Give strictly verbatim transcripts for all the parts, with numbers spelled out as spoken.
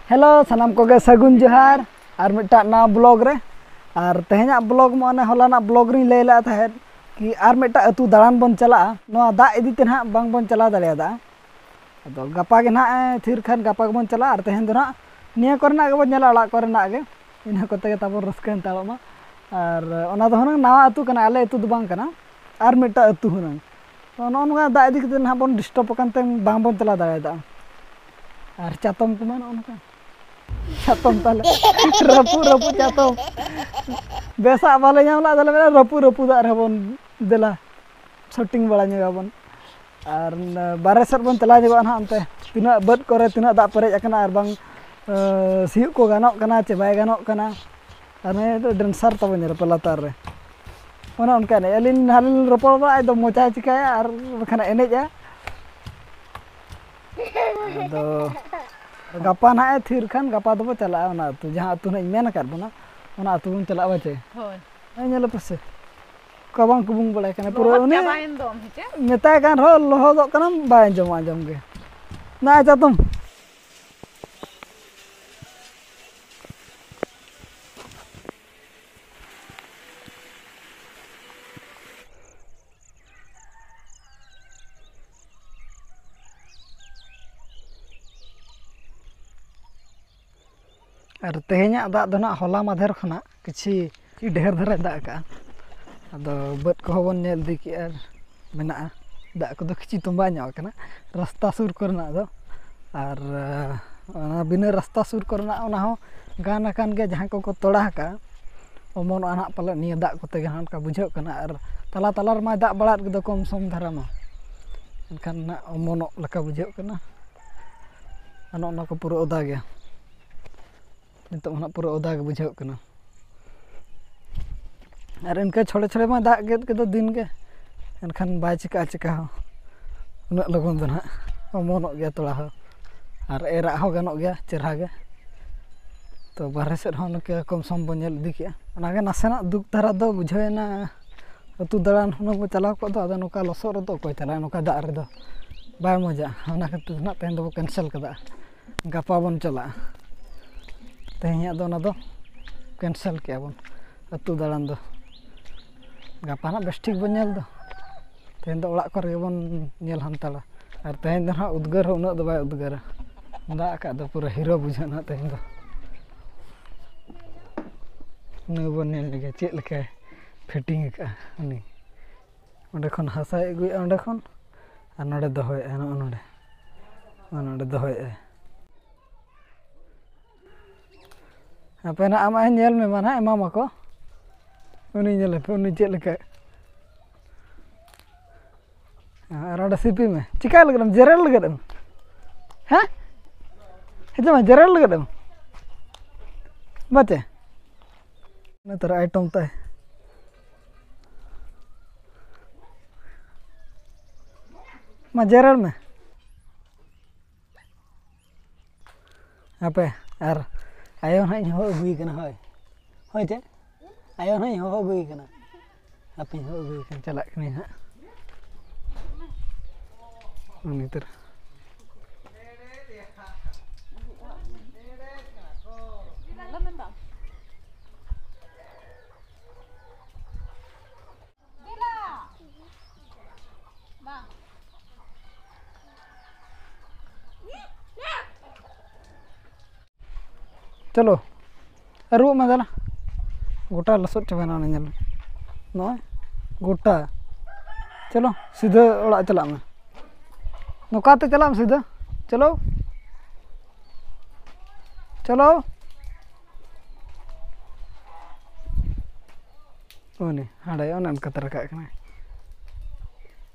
Hello, ᱥᱟᱱᱟᱢ ᱠᱚᱜᱮ ᱥᱟᱹᱜᱩᱱ ᱡᱚᱦᱟᱨ ᱟᱨ ᱢᱤᱫᱴᱟᱝ ᱱᱟᱣᱟ ᱵᱞᱚᱜ ᱨᱮ᱾ ᱟᱨ ᱛᱮᱦᱮᱧᱟᱜ ᱵᱞᱚᱜ ᱢᱟ ᱚᱱᱮ ᱦᱚᱞᱟᱱᱟᱜ ᱵᱞᱚᱜ ᱨᱤᱧ ᱞᱟᱹᱭ ᱞᱮᱫ ᱛᱟᱦᱮᱸᱫ ᱠᱤ ᱟᱨ ᱢᱤᱫᱴᱟᱝ ᱟᱹᱛᱩ ᱫᱟᱬᱟᱱ ᱵᱚᱱ ᱪᱟᱞᱟᱜᱼᱟ᱾ ᱱᱚᱣᱟ ᱫᱟᱜ ᱤᱫᱤ ᱛᱮ ᱱᱟᱦᱟᱜ ᱵᱟᱝ ᱵᱚᱱ ᱪᱟᱞᱟᱣ ᱫᱟᱲᱮᱭᱟᱫᱟ᱾ ᱟᱫᱚ ᱜᱟᱯᱟ ᱜᱮ ᱱᱟᱦᱟᱜ ᱮ ᱛᱷᱤᱨ ᱠᱷᱟᱱ ᱜᱟᱯᱟ ᱜᱮᱵᱚᱱ ᱪᱟᱞᱟᱜᱼᱟ᱾ ᱟᱨ ᱛᱮᱦᱮᱧ ᱫᱚ ᱱᱟᱦᱟᱜ ᱱᱤᱭᱟᱹ ᱠᱚᱨᱮᱱᱟᱜ ᱜᱮᱵᱚᱱ ᱧᱮᱞᱟ, ᱚᱲᱟᱜ ᱠᱚᱨᱮᱱᱟᱜ ᱜᱮ᱾ ᱤᱱᱟᱹ ᱠᱚᱛᱮ ᱜᱮ ᱛᱟᱵᱚᱱ ᱨᱟᱹᱥᱠᱟᱹ ᱦᱟᱛᱟᱲᱚᱜ ᱢᱟ᱾ ᱟᱨ ᱚᱱᱟ ᱫᱚ ᱦᱩᱱᱟᱹᱝ ᱱᱟᱣᱟ ᱟᱹᱛᱩ ᱠᱟᱱᱟ, ᱟᱞᱮ ᱟᱹᱛᱩ ᱫᱚ ᱵᱟᱝ ᱠᱟᱱᱟ, ᱟᱨ ᱢᱤᱫᱴᱟᱝ ᱟᱹᱛᱩ ᱦᱩᱱᱟᱹᱝ᱾ ᱛᱚ ᱱᱚᱜᱼᱚ ᱱᱚᱝᱠᱟ ᱫᱟᱜ ᱤᱫᱤ ᱠᱟᱛᱮ ᱱᱟᱦᱟᱜ ᱵᱚᱱ ᱰᱤᱥᱴᱟᱵᱽ ᱟᱠᱟᱱ ᱛᱮ ᱵᱟᱝ ᱵᱚᱱ ᱪᱟᱞᱟᱣ ᱫᱟᱲᱮᱭᱟᱫᱟ᱾ ᱟᱨ ᱪᱟᱛᱚᱢ ᱠᱚᱢᱟ ᱱᱚᱜᱼᱚ ᱱᱚᱝᱠᱟ ᱪᱟᱛᱚᱢ ᱛᱟᱞᱮ ᱨᱟᱹᱯᱩᱫ ᱨᱟᱹᱯᱩᱫ ᱪᱟᱛᱚᱢ, ᱵᱮᱥᱟᱜ ᱵᱟᱞᱮ ᱧᱟᱢ ᱞᱮᱫᱟ᱾ ᱛᱟᱦᱞᱮ ᱢᱮᱱᱟ ᱨᱟᱹᱯᱩᱫ ᱨᱟᱹᱯᱩᱫᱟᱜ ᱨᱮᱦᱚᱸ ᱵᱚᱱ ᱫᱮᱞᱟ ᱥᱩᱴᱤᱝ ᱵᱟᱲᱟ ᱧᱚᱜᱟᱵᱚᱱ᱾ ᱟᱨ ᱵᱟᱨᱦᱮ ᱥᱮᱫ ᱵᱚᱱ ᱪᱟᱞᱟᱣ ᱧᱚᱜᱚᱜᱼᱟ ᱱᱟᱦᱟᱜ ᱚᱱᱛᱮ, ᱛᱤᱱᱟᱹᱜ ᱵᱟᱹᱫᱽ ᱠᱚᱨᱮ ᱛᱤᱱᱟᱹᱜ ᱫᱟᱜ ᱯᱮᱨᱮᱡ ᱟᱠᱟᱱᱟ ᱟᱨ ᱵᱟᱝ ᱥᱤᱭᱳᱜ ᱠᱚ ᱜᱟᱱᱚᱜ ᱠᱟᱱᱟ ᱪᱮ ᱵᱟᱭ ᱜᱟᱱᱚᱜ ᱠᱟᱱᱟ᱾ ᱟᱨ ᱱᱤᱭᱟᱹ ᱫᱚ ᱰᱮᱱᱥᱟᱨ ᱛᱟᱵᱚᱱ ᱧᱮᱞ ᱯᱮ ᱞᱟᱛᱟᱨ ᱨᱮ᱾ ᱚᱱᱮ ᱚᱱᱠᱟ ᱮᱱᱮᱡ ᱟᱹᱞᱤᱧ ᱦᱟᱱᱮ ᱞᱤᱧ ᱨᱚᱯᱚᱲ ᱵᱟᱲᱟ, ᱮᱠᱫᱚᱢ ᱢᱚᱪᱟᱭ ᱪᱤᱠᱟᱹᱭᱟ ᱟᱨ ᱵᱟᱠᱷᱟᱱ ᱮᱱᱮᱡᱼᱟ᱾ ᱟᱫᱚ ᱜᱟᱯᱟ ᱱᱟᱦᱟᱜ ᱮ ᱛᱷᱤᱨ ᱠᱷᱟᱱ ᱜᱟᱯᱟ ᱫᱚᱵᱚ ᱪᱟᱞᱟᱜᱼᱟ ᱚᱱᱟ ᱟᱹᱛᱩ, ᱡᱟᱦᱟᱸ ᱟᱹᱛᱩ ᱱᱟᱦᱟᱜ ᱤᱧ ᱢᱮᱱ ᱟᱠᱟᱫ ᱵᱚᱱᱟ, ᱚᱱᱟ ᱟᱹᱛᱩ ᱵᱚᱱ ᱪᱟᱞᱟᱜᱼᱟ᱾ ᱵᱟᱪᱮ? ᱦᱳᱭ᱾ ᱦᱮᱸ, ᱧᱮᱞ ᱯᱮᱥᱮ, ᱚᱠᱟ ᱵᱟᱝ ᱠᱚ ᱵᱩᱝ ᱵᱟᱲᱟᱭ ᱠᱟᱱᱟ ᱯᱩᱨᱟᱹ᱾ ᱞᱚᱦᱚᱫ ᱩᱱᱤ ᱪᱟᱵᱟᱭᱮᱱ ᱫᱚᱢ ᱦᱮᱸᱪᱮ? ᱢᱮᱛᱟᱭ ᱠᱟᱱ ᱨᱮᱦᱚᱸ ᱞᱚᱦᱚᱫᱚᱜ ᱠᱟᱱᱟᱢ, ᱵᱟᱭ ᱟᱸᱡᱚᱢᱟ ᱟᱸᱡᱚᱢ ᱜᱮ᱾ ᱱᱟ ᱪᱟᱛᱚᱢ᱾ ᱟᱨ ᱛᱮᱦᱮᱧᱟᱜ ᱫᱟᱜ ᱫᱚ ᱱᱟᱜ ᱦᱚᱞᱟ ᱢᱟᱫᱷᱮᱨ ᱠᱷᱚᱱᱟᱜ ᱠᱤᱪᱷᱤ ᱰᱷᱮᱨ ᱫᱷᱟᱨᱟᱭ ᱫᱟᱜ ᱟᱠᱟᱜᱼᱟ᱾ ᱟᱫᱚ ᱵᱟᱹᱫᱽ ᱠᱚᱦᱚᱸ ᱵᱚᱱ ᱧᱮᱞ ᱤᱫᱤ ᱠᱮᱜᱼᱟ, ᱢᱮᱱᱟᱜᱼᱟ᱾ ᱫᱟᱜ ᱠᱚᱫᱚ ᱠᱤᱪᱷᱤ ᱛᱚᱸᱵᱟ ᱧᱚᱜ ᱟᱠᱟᱱᱟ ᱨᱟᱥᱛᱟ ᱥᱩᱨ ᱠᱚᱨᱮᱱᱟᱜ ᱫᱚ᱾ ᱟᱨ ᱚᱱᱟ ᱵᱤᱱᱟᱹ ᱨᱟᱥᱛᱟ ᱥᱩᱨ ᱠᱚᱨᱮᱱᱟᱜ ᱚᱱᱟ ᱦᱚᱸ ᱜᱟᱱ ᱟᱠᱟᱱ ᱜᱮᱭᱟ, ᱡᱟᱦᱟᱸᱭ ᱠᱚᱠᱚ ᱛᱚᱲᱟ ᱟᱠᱟᱜᱼᱟ, ᱚᱢᱚᱱᱚᱜᱼᱟ ᱱᱟᱜ ᱯᱟᱞᱮᱫ ᱱᱤᱭᱟᱹ ᱫᱟᱜ ᱠᱚᱛᱮ ᱜᱮ ᱦᱟᱸᱜ ᱚᱱᱠᱟ ᱵᱩᱡᱷᱟᱹᱜ ᱠᱟᱱᱟ᱾ ᱟᱨ ᱛᱟᱞᱟ ᱛᱟᱞᱟ ᱨᱮᱢᱟᱭ ᱫᱟᱜ ᱵᱟᱲᱟᱭᱮᱫ ᱜᱮᱫᱚ ᱠᱚᱢ ᱥᱚᱢ ᱫᱷᱟᱨᱟ ᱢᱟ, ᱮᱱᱠᱷᱟᱱ ᱱᱟᱜ ᱚᱢᱚᱱᱚᱜ ᱞᱮᱠᱟ ᱵᱩᱡᱷᱟᱹᱜ ᱠᱟᱱᱟ᱾ ᱟᱨ ᱱᱚᱜᱼᱚ ᱱᱚᱣᱟ ᱠᱚ ᱯᱩᱨᱟᱹ ᱚᱫᱟ ᱜᱮᱭᱟ᱾ ᱱᱤᱛᱚᱜ ᱢᱟ ᱱᱟᱜ ᱯᱩᱨᱟᱹ ᱚᱫᱟ ᱜᱮ ᱵᱩᱡᱷᱟᱹᱜ ᱠᱟᱱᱟ᱾ ᱟᱨ ᱤᱱᱠᱟᱹ ᱪᱷᱚᱲᱮ ᱪᱷᱚᱲᱮ ᱢᱟ ᱫᱟᱜ ᱜᱮᱫ ᱠᱮᱫᱟ ᱫᱤᱱ ᱜᱮ, ᱮᱱᱠᱷᱟᱱ ᱵᱟᱭ ᱪᱤᱠᱟᱹᱜᱼᱟ ᱪᱤᱠᱟ ᱦᱚᱸ᱾ ᱩᱱᱟᱹᱜ ᱞᱚᱜᱚᱱ ᱫᱚ ᱱᱟᱦᱟᱜ ᱚᱢᱚᱱᱚᱜ ᱜᱮᱭᱟ ᱛᱚᱲᱟ ᱦᱚᱸ, ᱟᱨ ᱮᱨᱟᱜ ᱦᱚᱸ ᱜᱟᱱᱚᱜ ᱜᱮᱭᱟ ᱪᱮᱨᱦᱟ ᱜᱮ᱾ ᱛᱚ ᱵᱟᱨᱦᱮ ᱥᱮᱫ ᱦᱚᱸ ᱱᱚᱝᱠᱟ ᱠᱚᱢ ᱥᱚᱢ ᱵᱚᱱ ᱧᱮᱞ ᱤᱫᱤ ᱠᱮᱜᱼᱟ᱾ ᱚᱱᱟᱜᱮ ᱱᱟᱥᱮᱱᱟᱜ ᱫᱩᱠ ᱫᱷᱟᱨᱟ ᱫᱚ ᱵᱩᱡᱷᱟᱹᱣ ᱮᱱᱟ᱾ ᱟᱹᱛᱩ ᱫᱟᱬᱟᱱ ᱦᱩᱱᱟᱹᱝ ᱵᱚ ᱪᱟᱞᱟᱣ ᱠᱚᱜ ᱫᱚ, ᱟᱫᱚ ᱱᱚᱝᱠᱟ ᱞᱚᱥᱚᱫ ᱨᱮᱫᱚ ᱚᱠᱚᱭ ᱪᱟᱞᱟᱜᱼᱟ? ᱱᱚᱝᱠᱟ ᱫᱟᱜ ᱨᱮᱫᱚ ᱵᱟᱭ ᱢᱚᱡᱟ᱾ ᱚᱱᱟ ᱠᱷᱟᱹᱛᱤᱨ ᱱᱟᱜ ᱛᱮᱦᱮᱧ ᱫᱚᱵᱚ ᱠᱮᱱᱥᱮᱞ ᱠᱟᱫᱟ, ᱜᱟᱯᱟ ᱵᱚᱱ ᱪᱟᱞᱟᱜᱼᱟ᱾ ᱛᱮᱦᱮᱧᱟᱜ ᱫᱚ ᱚᱱᱟ ᱫᱚ ᱠᱮᱱᱥᱮᱞ ᱠᱮᱜᱼᱟ ᱵᱚᱱ, ᱟᱹᱛᱩ ᱫᱟᱬᱟᱱ ᱫᱚ᱾ ᱜᱟᱯᱟ ᱱᱟᱜ ᱵᱮᱥ ᱴᱷᱤᱠ ᱵᱚᱱ ᱧᱮᱞ ᱫᱚ᱾ ᱛᱮᱦᱮᱧ ᱫᱚ ᱚᱲᱟᱜ ᱠᱚᱨᱮ ᱜᱮᱵᱚᱱ ᱧᱮᱞ ᱦᱟᱱᱛᱟᱲᱟ᱾ ᱟᱨ ᱛᱮᱦᱮᱧ ᱫᱚ ᱱᱟᱦᱟᱜ ᱩᱫᱽᱜᱟᱹᱨ ᱦᱚᱸ ᱩᱱᱟᱹᱜ ᱫᱚ ᱵᱟᱭ ᱩᱫᱽᱜᱟᱹᱨᱟ᱾ ᱫᱟᱜ ᱟᱠᱟᱫ ᱫᱚ ᱯᱩᱨᱟᱹ ᱦᱤᱨᱳ ᱵᱩᱡᱷᱟᱹᱜᱼᱟ ᱱᱟᱦᱟᱜ ᱛᱮᱦᱮᱧ ᱫᱚ᱾ ᱱᱩᱭ ᱵᱚᱱ ᱧᱮᱞ ᱞᱮᱜᱮ ᱪᱮᱫ ᱞᱮᱠᱟᱭ ᱯᱷᱤᱴᱤᱝ ᱟᱠᱟᱫᱼᱟ ᱩᱱᱤ᱾ ᱚᱸᱰᱮ ᱠᱷᱚᱱ ᱦᱟᱥᱟᱭ ᱟᱹᱜᱩᱭᱮᱫᱼᱟ ᱚᱸᱰᱮ ᱠᱷᱚᱱ, ᱟᱨ ᱱᱚᱰᱮ ᱫᱚᱦᱚᱭᱮᱫᱼᱟ, ᱱᱚᱜᱼᱚ ᱱᱚᱰᱮ, ᱱᱚᱜᱼᱚ ᱱᱚᱰᱮ ᱫᱚᱦᱚᱭᱮᱫᱼᱟᱭ᱾ ᱦᱟᱯᱮ ᱱᱟᱜ ᱟᱢᱟᱜ ᱦᱚᱸ ᱧᱮᱞ ᱢᱮ, ᱢᱟ ᱱᱟᱜ ᱮᱢᱟᱢᱟᱠᱚ᱾ ᱩᱱᱤ ᱧᱮᱞᱮ ᱯᱮ, ᱩᱱᱤ ᱪᱮᱫ ᱞᱮᱠᱟ᱾ ᱟᱨ ᱚᱸᱰᱮ ᱥᱤᱯᱤ ᱢᱮ᱾ ᱪᱤᱠᱟᱹᱭ ᱞᱟᱹᱜᱤᱫ ᱮᱢ? ᱡᱮᱨᱮᱲ ᱞᱟᱹᱜᱤᱫ ᱮᱢ? ᱦᱮᱸ? ᱦᱤᱡᱩᱜ ᱢᱮ, ᱡᱮᱨᱮᱲ ᱞᱟᱹᱜᱤᱫ ᱮᱢ? ᱵᱟᱪᱮ? ᱱᱮᱛᱟᱨ ᱟᱭᱴᱚᱢ ᱛᱟᱭ᱾ ᱢᱟ ᱡᱮᱨᱮᱲ ᱢᱮ᱾ ᱦᱟᱯᱮ, ᱟᱨ ᱟᱭᱳ ᱱᱟᱦᱟᱜ ᱤᱧ ᱦᱚᱦᱚ ᱟᱹᱜᱩᱭᱮ ᱠᱟᱱᱟ᱾ ᱦᱳᱭ, ᱦᱳᱭ ᱪᱮ? ᱟᱭᱳ ᱱᱟᱦᱟᱜ ᱤᱧ ᱦᱚᱦᱚ ᱟᱹᱜᱩᱭᱮ ᱠᱟᱱᱟ᱾ ᱦᱟᱯᱮᱧ ᱦᱚᱦᱚ ᱟᱹᱜᱩᱭᱮ ᱠᱟᱱᱟ, ᱪᱟᱞᱟᱜ ᱠᱟᱹᱱᱟᱹᱧ ᱦᱟᱸᱜ᱾ ᱩᱱᱤ ᱛᱚᱨᱟ᱾ ᱪᱚᱞᱚ, ᱟᱹᱨᱩᱵᱚᱜ ᱢᱮ ᱫᱮᱞᱟ᱾ ᱜᱚᱴᱟ ᱞᱚᱥᱚᱫ ᱪᱟᱵᱟᱭᱮᱱᱟ, ᱚᱱᱟ ᱧᱮᱞ ᱢᱮ᱾ ᱱᱚᱜᱼᱚᱭ ᱜᱚᱴᱟ᱾ ᱪᱚᱞᱚ, ᱥᱤᱫᱷᱟᱹ ᱚᱲᱟᱜ ᱪᱟᱞᱟᱜ ᱢᱮ᱾ ᱱᱚᱝᱠᱟᱛᱮ ᱪᱟᱞᱟᱜ ᱢᱮ ᱥᱤᱫᱷᱟᱹ᱾ ᱪᱚᱞᱚ, ᱪᱚᱞᱚ᱾ ᱩᱱᱤ ᱦᱟᱸᱰᱮ ᱚᱱᱮ ᱚᱱᱠᱟᱛᱮ ᱨᱟᱠᱟᱵ ᱠᱟᱱᱟᱭ᱾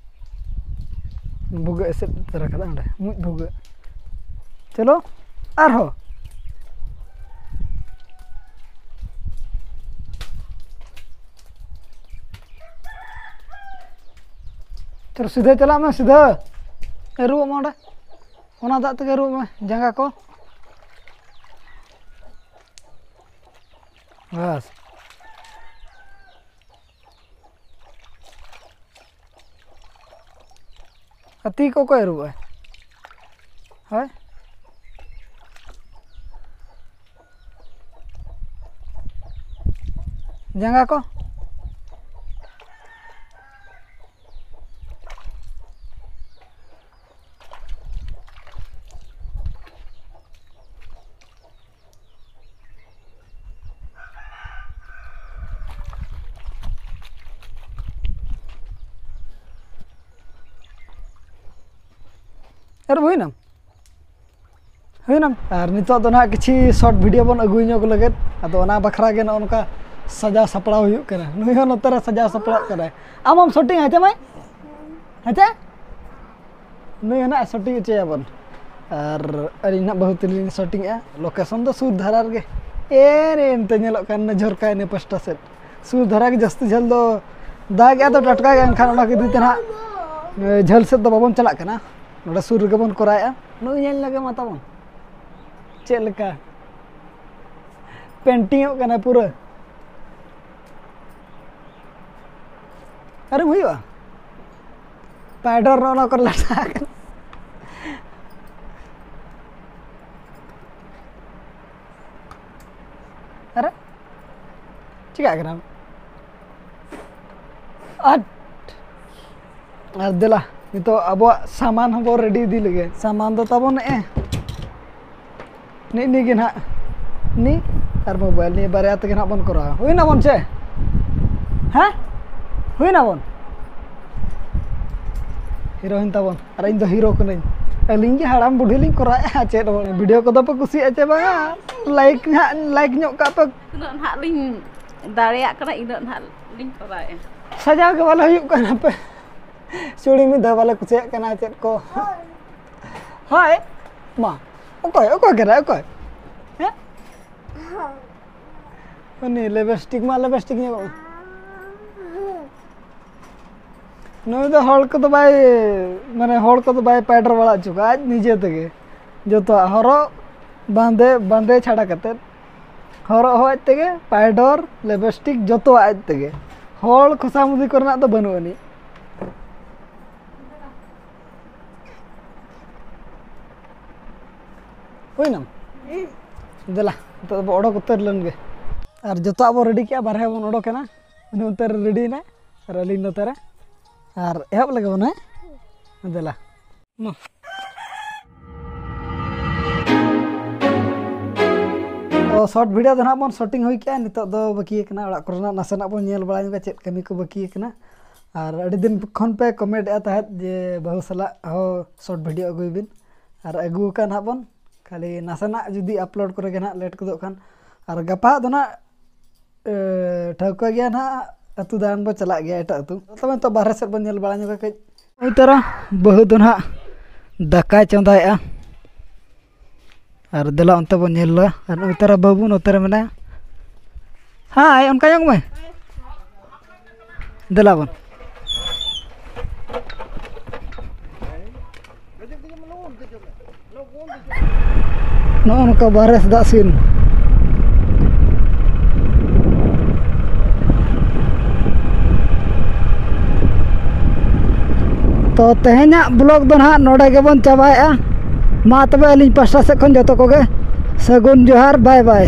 ᱵᱷᱩᱜᱟᱹᱜ ᱮᱥᱮᱫ ᱩᱛᱟᱹᱨ ᱟᱠᱟᱫᱟ ᱚᱸᱰᱮ, ᱢᱩᱡ ᱵᱷᱩᱜᱟᱹᱜ᱾ ᱪᱚᱞᱚ, ᱟᱨᱦᱚᱸ᱾ ᱪᱚᱞᱚ, ᱥᱤᱫᱷᱟᱹ ᱪᱟᱞᱟᱜ ᱢᱮ, ᱥᱤᱫᱷᱟᱹ᱾ ᱟᱹᱨᱩᱵᱚᱜ ᱢᱮ ᱚᱸᱰᱮ᱾ ᱚᱱᱟ ᱫᱟᱜ ᱛᱮᱜᱮ ᱟᱹᱨᱩᱵᱚᱜ ᱢᱮ, ᱡᱟᱸᱜᱟ ᱠᱚ᱾ ᱵᱟᱥ᱾ ᱟᱨ ᱛᱤ ᱠᱚ ᱚᱠᱚᱭ ᱟᱹᱨᱩᱵᱚᱜᱼᱟᱭ? ᱦᱳᱭ᱾ ᱡᱟᱸᱜᱟ ᱠᱚ᱾ ᱟᱨ ᱦᱩᱭᱱᱟ᱾ ᱦᱩᱭᱱᱟ᱾ ᱟᱨ ᱱᱤᱛᱚᱜ ᱫᱚ ᱱᱟᱦᱟᱜ ᱠᱤᱪᱷᱤ short video ᱵᱚᱱ ᱟᱹᱜᱩ ᱧᱚᱜ ᱞᱟᱹᱜᱤᱫ᱾ ᱟᱫᱚ ᱚᱱᱟ ᱵᱟᱠᱷᱨᱟ ᱜᱮ ᱱᱚᱜᱼᱚ ᱱᱚᱝᱠᱟ ᱥᱟᱡᱟᱣ ᱥᱟᱯᱲᱟᱣ ᱦᱩᱭᱩᱜ ᱠᱟᱱᱟ᱾ ᱱᱩᱭ ᱦᱚᱸ ᱱᱚᱛᱮ ᱨᱮ ᱥᱟᱡᱟᱣ ᱥᱟᱯᱲᱟᱣ ᱠᱟᱱᱟᱭ᱾ ᱟᱢ ᱦᱚᱢ shooting ᱦᱮᱸ ᱪᱮ ᱢᱟᱹᱭ? ᱦᱮᱸ ᱪᱮ? ᱱᱩᱭ ᱦᱚᱸ ᱱᱟᱦᱟᱜ shooting ᱦᱚᱪᱚᱭᱟᱵᱚᱱ᱾ ᱟᱨ ᱟᱹᱞᱤᱧ ᱱᱟᱦᱟᱜ ᱵᱟᱹᱦᱩ ᱛᱟᱹᱞᱤᱧ ᱞᱤᱧ shooting ᱮᱜᱼᱟ᱾ Location ᱫᱚ ᱥᱩᱨ ᱫᱷᱟᱨᱟ ᱨᱮᱜᱮ᱾ ᱮ ᱨᱮ ᱮᱱᱛᱮ ᱧᱮᱞᱚᱜ ᱠᱟᱱ ᱡᱷᱚᱨᱠᱟ ᱤᱱᱟᱹ ᱯᱟᱥᱴᱟ ᱥᱮᱫ᱾ ᱥᱩᱨ ᱫᱷᱟᱨᱟ ᱜᱮ ᱡᱟᱹᱥᱛᱤ ᱡᱷᱟᱹᱞ ᱫᱚ ᱫᱟᱜ ᱜᱮ ᱟᱫᱚ ᱴᱟᱴᱠᱟ ᱜᱮ, ᱮᱱᱠᱷᱟᱱ ᱚᱱᱟ ᱠᱷᱟᱹᱛᱤᱨ ᱛᱮ ᱱᱟᱦᱟᱜ, ᱮ, ᱡᱷᱟᱹᱞ ᱥᱮᱫ ᱫᱚ ᱵᱟᱵᱚᱱ ᱪᱟᱞᱟᱜ ᱠᱟᱱᱟ᱾ ᱱᱚᱰᱮ ᱥᱩᱨ ᱨᱮᱜᱮ ᱵᱚᱱ ᱠᱚᱨᱟᱣᱮᱫᱼᱟ᱾ ᱱᱩᱭ ᱧᱮᱞ ᱞᱮᱜᱮ ᱢᱟ ᱛᱟᱵᱚᱱ ᱪᱮᱫ ᱞᱮᱠᱟ painting ᱚᱜ ᱠᱟᱱᱟ ᱯᱩᱨᱟᱹ᱾ ᱟᱨᱮᱢ ᱦᱩᱭᱩᱜᱼᱟ᱾ Powder ᱱᱚᱜᱼᱚ ᱱᱚᱣᱟ ᱠᱚᱨᱮ ᱞᱟᱴᱷᱟ ᱟᱠᱟᱱᱟ᱾ ᱟᱨᱮ ᱪᱤᱠᱟᱹᱜ ᱠᱟᱱᱟ? ᱟᱴ᱾ ᱟᱨ ᱫᱮᱞᱟ, ᱱᱤᱛᱚᱜ ᱟᱵᱚᱣᱟᱜ ᱥᱟᱢᱟᱱ ᱦᱚᱸᱵᱚ ready ᱤᱫᱤ ᱞᱮᱜᱮ᱾ ᱥᱟᱢᱟᱱ ᱫᱚ ᱛᱟᱵᱚᱱ ᱱᱮᱜᱼᱮ ᱱᱤᱜ ᱱᱤᱜ ᱜᱮ ᱱᱟᱦᱟᱜ, ᱱᱤ ᱟᱨ mobile, ᱱᱤᱭᱟᱹ ᱵᱟᱨᱭᱟ ᱛᱮᱜᱮ ᱱᱟᱦᱟᱜ ᱵᱚᱱ ᱠᱚᱨᱟᱣᱟ᱾ ᱦᱩᱭ ᱱᱟᱵᱚᱱ ᱪᱮ? ᱦᱮᱸ? ᱦᱩᱭ ᱱᱟᱵᱚᱱ? Heroine ᱛᱟᱵᱚᱱ, ᱟᱨ ᱤᱧ ᱫᱚ hero ᱠᱟᱹᱱᱟᱹᱧ᱾ ᱟᱹᱞᱤᱧ ᱜᱮ ᱦᱟᱲᱟᱢ ᱵᱩᱰᱷᱤ ᱞᱤᱧ ᱠᱚᱨᱟᱣᱮᱫᱼᱟ, ᱪᱮᱫ ᱦᱚᱸ ᱵᱟᱝ᱾ Video ᱠᱚᱫᱚ ᱯᱮ ᱠᱩᱥᱤᱭᱟᱜᱼᱟ ᱪᱮ ᱵᱟᱝᱟ? Like ᱱᱟᱦᱟᱜ, like ᱧᱚᱜ ᱠᱟᱜ ᱯᱮ᱾ ᱛᱤᱱᱟᱹᱜ ᱱᱟᱦᱟᱜ ᱞᱤᱧ ᱫᱟᱲᱮᱭᱟᱜ ᱠᱟᱱᱟ, ᱤᱱᱟᱹᱜ ᱱᱟᱦᱟᱜ ᱞᱤᱧ ᱠᱚᱨᱟᱣᱮᱫᱼᱟ᱾ ᱥᱟᱡᱟᱣ ᱜᱮ ᱵᱟᱞᱮ ᱦᱩᱭᱩᱜ ᱠᱟᱱᱟ ᱯᱮ᱾ ᱪᱩᱲᱤ ᱢᱤᱫ ᱫᱷᱟᱣ ᱵᱟᱞᱮ ᱠᱩᱥᱤᱭᱟᱜ ᱠᱟᱱᱟ ᱪᱮᱫ ᱠᱚ᱾ ᱦᱳᱭ᱾ ᱢᱟ, ᱚᱠᱚᱭ, ᱚᱠᱚᱭ ᱠᱟᱱᱟᱭ, ᱚᱠᱚᱭ? ᱦᱮᱸ? ᱩᱱᱤ lipstick ᱢᱟ lipstick ᱧᱚᱜ᱾ ᱱᱩᱭ ᱫᱚ ᱦᱚᱲ ᱠᱚᱫᱚ ᱵᱟᱭ, ᱢᱟᱱᱮ ᱦᱚᱲ ᱠᱚᱫᱚ ᱵᱟᱭ powder ᱵᱟᱲᱟ ᱦᱚᱪᱚ ᱠᱚᱣᱟ, ᱟᱡ ᱱᱤᱡᱮ ᱛᱮᱜᱮ᱾ ᱡᱚᱛᱚᱣᱟᱜ ᱦᱚᱨᱚᱜ, ᱵᱟᱸᱫᱮ, ᱵᱟᱸᱫᱮ ᱪᱷᱟᱰᱟ ᱠᱟᱛᱮᱫ᱾ ᱦᱚᱨᱚᱜ ᱦᱚᱸ ᱟᱡ ᱛᱮᱜᱮ, powder, lipstick ᱡᱚᱛᱚᱣᱟᱜ ᱟᱡ ᱛᱮᱜᱮ᱾ ᱦᱚᱲ ᱠᱷᱚᱥᱟ ᱢᱩᱫᱤ ᱠᱚᱨᱮᱱᱟᱜ ᱫᱚ ᱵᱟᱹᱱᱩᱜ ᱟᱹᱱᱤᱡ᱾ ᱦᱩᱭᱱᱟᱢ? ᱫᱮᱞᱟ, ᱱᱤᱛᱚᱜ ᱫᱚᱵᱚ ᱚᱰᱚᱠ ᱩᱛᱟᱹᱨ ᱞᱮᱱ ᱜᱮ᱾ ᱟᱨ ᱡᱚᱛᱚᱣᱟᱜ ᱵᱚᱱ ᱨᱮᱰᱤ ᱠᱮᱜᱼᱟ, ᱵᱟᱨᱦᱮ ᱵᱚᱱ ᱚᱰᱚᱠᱮᱱᱟ᱾ ᱩᱱᱤ ᱚᱱᱛᱮ ᱨᱮ ᱨᱮᱰᱤᱭᱮᱱᱟᱭ ᱟᱨ ᱟᱹᱞᱤᱧ ᱱᱚᱛᱮ ᱨᱮ᱾ ᱟᱨ ᱮᱦᱚᱵ ᱞᱮᱜᱮ ᱵᱚᱱ, ᱦᱮᱸ? ᱫᱮᱞᱟ᱾ ᱢᱟ᱾ ᱛᱚ, ᱥᱚᱨᱴ ᱵᱷᱤᱰᱤᱭᱳ ᱫᱚ ᱱᱟᱦᱟᱜ ᱵᱚᱱ ᱥᱩᱴᱤᱝ ᱦᱩᱭ ᱠᱮᱜᱼᱟ᱾ ᱱᱤᱛᱚᱜ ᱫᱚ ᱵᱟᱹᱠᱤ ᱟᱠᱟᱱᱟ ᱚᱲᱟᱜ ᱠᱚᱨᱮᱱᱟᱜ ᱱᱟᱥᱮᱱᱟᱜ ᱵᱚᱱ ᱧᱮᱞ ᱵᱟᱲᱟ ᱧᱚᱜᱟ ᱪᱮᱫ ᱠᱟᱹᱢᱤ ᱠᱚ ᱵᱟᱹᱠᱤ ᱟᱠᱟᱱᱟ᱾ ᱟᱨ ᱟᱹᱰᱤ ᱫᱤᱱ ᱠᱷᱚᱱ ᱯᱮ ᱠᱚᱢᱮᱱᱴ ᱮᱫᱼᱟ ᱛᱟᱦᱮᱸᱫ ᱡᱮ ᱵᱟᱹᱦᱩ ᱥᱟᱞᱟᱜ ᱦᱚᱸ ᱥᱚᱨᱴ ᱵᱷᱤᱰᱤᱭᱳ ᱟᱹᱜᱩᱭ ᱵᱤᱱ, ᱟᱨ ᱟᱹᱜᱩ ᱟᱠᱟᱫ ᱱᱟᱦᱟᱜ ᱵᱚᱱ᱾ ᱠᱷᱟᱹᱞᱤ ᱱᱟᱥᱮᱱᱟᱜ ᱡᱩᱫᱤ ᱟᱯᱞᱳᱰ ᱠᱚᱨᱮ ᱜᱮ ᱱᱟᱦᱟᱜ ᱞᱮᱴ ᱜᱚᱫᱚᱜ ᱠᱷᱟᱱ, ᱟᱨ ᱜᱟᱯᱟ ᱫᱚ ᱱᱟᱦᱟᱜ ᱮ, ᱴᱷᱟᱹᱣᱠᱟᱹ ᱜᱮᱭᱟ ᱱᱟᱦᱟᱜ, ᱟᱹᱛᱩ ᱫᱟᱬᱟᱱ ᱵᱚ ᱪᱟᱞᱟᱜ ᱜᱮᱭᱟ ᱮᱴᱟᱜ ᱟᱹᱛᱩ᱾ ᱛᱚᱵᱮ ᱱᱤᱛᱚᱜ ᱵᱟᱨᱦᱮ ᱥᱮᱫ ᱵᱚᱱ ᱧᱮᱞ ᱵᱟᱲᱟ ᱧᱚᱜᱟ ᱠᱟᱹᱡ᱾ ᱱᱩᱭ ᱛᱟᱨᱟ ᱵᱟᱹᱦᱩ ᱫᱚ ᱱᱟᱦᱟᱜ ᱫᱟᱠᱟᱭ ᱪᱚᱸᱫᱟᱭᱮᱜᱼᱟ᱾ ᱟᱨ ᱫᱮᱞᱟ ᱚᱱᱛᱮ ᱵᱚᱱ ᱧᱮᱞ ᱞᱮᱜᱟ᱾ ᱟᱨ ᱱᱩᱭ ᱛᱟᱨᱟ ᱵᱟᱹᱵᱩ ᱱᱚᱛᱮ ᱨᱮ ᱢᱮᱱᱟᱭᱟ᱾ ᱦᱟᱭ, ᱚᱱᱠᱟ ᱧᱚᱜ ᱢᱮ᱾ ᱫᱮᱞᱟ ᱵᱚᱱ᱾ ᱱᱚᱜᱼᱚ ᱱᱚᱝᱠᱟ ᱵᱟᱦᱨᱮ ᱥᱮᱫᱟᱜ ᱥᱤᱱ᱾ ᱛᱚ, ᱛᱮᱦᱮᱧᱟᱜ ᱵᱞᱚᱜ ᱫᱚ ᱱᱟᱦᱟᱜ ᱱᱚᱰᱮ ᱜᱮᱵᱚᱱ ᱪᱟᱵᱟᱭᱮᱜᱼᱟ᱾ ᱢᱟ ᱛᱚᱵᱮ, ᱟᱹᱞᱤᱧ ᱯᱟᱥᱴᱟ ᱥᱮᱫ ᱠᱷᱚᱱ ᱡᱚᱛᱚ ᱠᱚᱜᱮ ᱥᱟᱹᱜᱩᱱ ᱡᱚᱦᱟᱨ, ᱵᱟᱭ ᱵᱟᱭ᱾